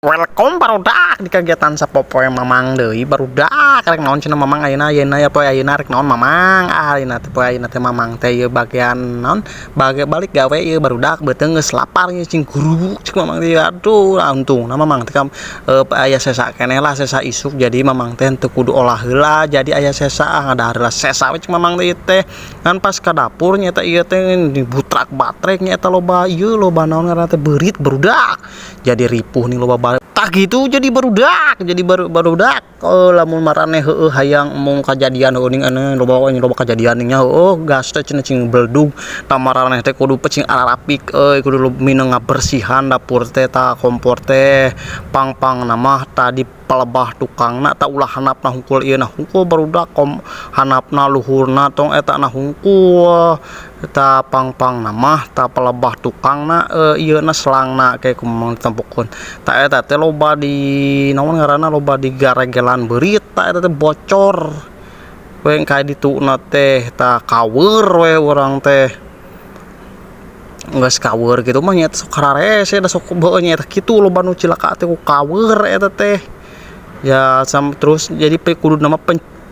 Welcome, barudak, di kegiatan sapopoe Mamang deui, barudak. Rek naon cenah Mamang ayeuna? Ayeuna ya poe ayeuna rek naon Mamang? Ah, ayeuna teh poe ayeuna teh Mamang teh ieu bagian naon, bage balik gawe ieu, barudak. Beuteung geus lapar ieu, cing gurubuk cek Mamang teh. Aduh, untungna Mamang teh aya sesa keneh lah, sesa isuk. Jadi Mamang teh teu kudu olah heula, jadi aya sesa. Ah, ngadahar heula sesa we cek Mamang teh ieu teh. Ngan pas ka dapur nya eta ieu teh dibutrak batrek nya eta loba ieu, loba naon ngaranna teh, beurit, barudak. Jadi ripuh nih loba tah gitu. Jadi barudak, jadi baru barudak, oh, lamun maraneh heueuh hayang embung kajadian heueuh ning anu loba loba kajadian ning nya heueuh gas teh cenah cing beledug. Tah, maraneh teh kudu cing ararapik euy, kudu mineng ngabersihan dapur teh, tah kompor teh. Pang-pangna mah tadi palebah tukangna tah, ulah handapna hungkul ieu na hungkul, barudak. Kom handapna luhurna tong eta na hungkul eta. Pang-pangna mah tah palebah tukangna ieu na selangna ke kumaha ditempokeun. Tah, eta teh loba di naon ngaranna, loba di garegelan beurit. Tah, eta teh bocor we ka dituna teh. Tah, kaweur we urang teh. Geus kaweur kitu mah nya sok kararese da sok heueuh nya eta kitu, loba nu cilaka teh ku kaweur eta teh ya. Sam terus jadi kuduna mah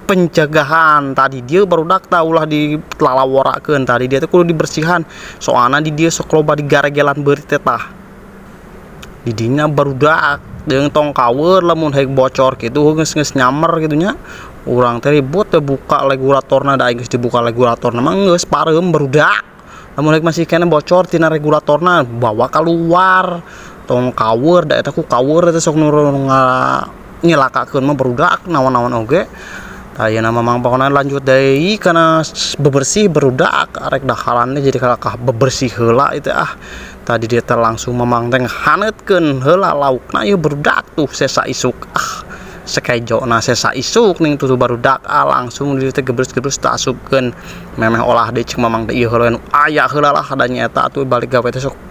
pencegahan tadi dieu, barudak. Tah, ulah dilalaworakeun. Tadi dia teh kudu dibersihan, soalna di dieu sok loba digaregelan beurit teh. Tah, di dinya, barudak, jeung tong kaweur. Lamun heug bocor kitu geus geus nyamer kitu nya, urang teh ribut teh buka regulatorna. Da geus dibuka regulatorna mah geus pareum, barudak. Lamun heug masih keneh bocor tina regulatorna, bawa keluar, tong kaweur, da eta ku kaweur eta sok nu nyilakakeun mah, barudak, naon-naon oge. Tah, ayeuna Mamang pokona lanjut deui kana bebersih, barudak. Arek daharan teh jadi kalakah bebersih heula ieu teh. Ah, tadi dia teh langsung Mamang teh ngahaneutkeun heula laukna ieu, barudak. Tuh sesa isuk, ah, sekejona sesa isuk ning tuh, barudak. Ah, langsung di teh gebrus-gebrus teh asupkeun memeh olah deui cek Mamang teh ieu heula nu aya heula lah. Da nya eta atuh balik gawe teh sok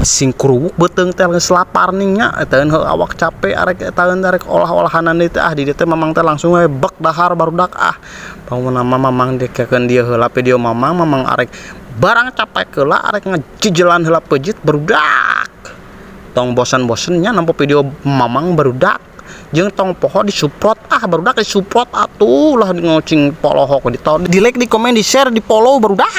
sing kuruwuk beuteung teh, geus lapar ning nya eta heuh awak capek arek eta arek olah-olahanan deui teh. Ah, di dieu teh Mamang teh langsung we bek dahar, barudak. Ah, panguna mah Mamang dikekeun dieu heula video Mamang. Mamang arek barang capek heula, arek ngajejelan heula peujeut, barudak. Tong bosan-bosan nya nempo video Mamang, barudak, jeung tong poho di support. Ah, barudak, di support atuh lah, di ngocing polohok di, di like, di komen, di share, di follow, barudak.